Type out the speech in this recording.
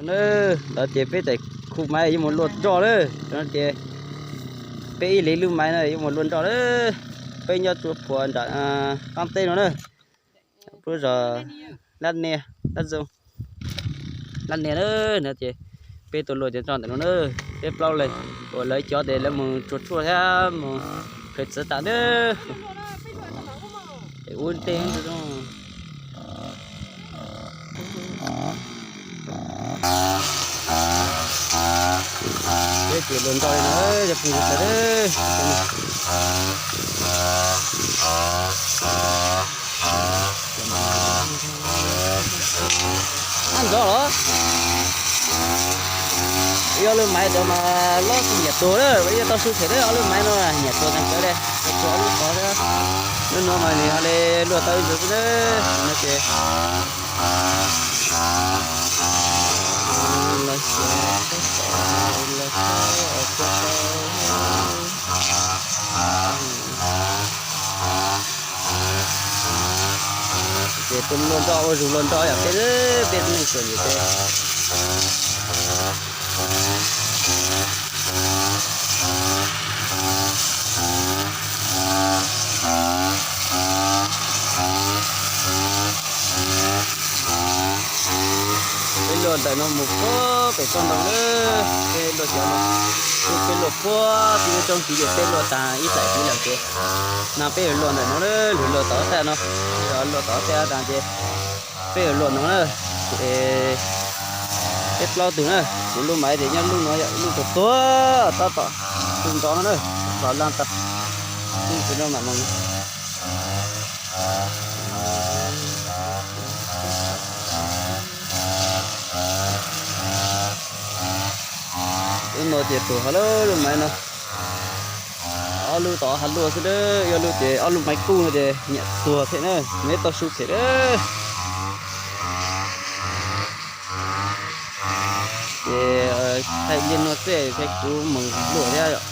Na, ntawd ces peb daim khu maiv yuav mus luaj nroj lawm no ces peb ib leeg lub maiv no yuav mus luaj nroj lawm. Peb nyob rua puag nram qaab teb no na, puab zos Lab Nias, Lab Zoo, Lab Nias na. No ces peb tuaj luaj cov nroj ntawm no na, peb plaub leeg, uas lawv cov ces lawv mus tsuag tshuaj thiab mus khaws txiv tas na. Es ua ntej peb ces luaj nroj li no, cov phooj ywg sawv daws. Ab, ntxov los? Yog lub maiv ntawd mas loj xwb nyiam tuag lawm, yog tau su them lawm, ob lub maiv no nyiam tuag tag kawg li, tuag ob lub tod thiab. Lub no mas nws ho li luaj tau ib zaug xwb na, no ces ces tuaj luaj nroj ua zug luaj nroj yom, peb, peb tug neeg txom nyem ces peb luaj ntawm no mus puag pem toj ntoo na, peb luaj cov no, peb luaj puag tim lub roob tid ces peb luaj tag ib daim tid lawm ces no peb yuav luaj ntawm no, luag luaj tom tab txaj no, luaj tom tab txaj tas ces peb yuav luaj no na. Ces peb plaub tug na, kuv lub maiv ces nyob lub no yom, lub tuag tuag tab tom tu nrov no na, los laj tag, lub ntawm no mam mus. Lub no ces tuag hab lub maiv no. Ob lub tod hab luaj xwb, yog lub ces ob lub maiv kuj no ces nyiam tuag thiab na, neb tau su them. Ces thaij li no xwb, kuv mus luaj thiab yom.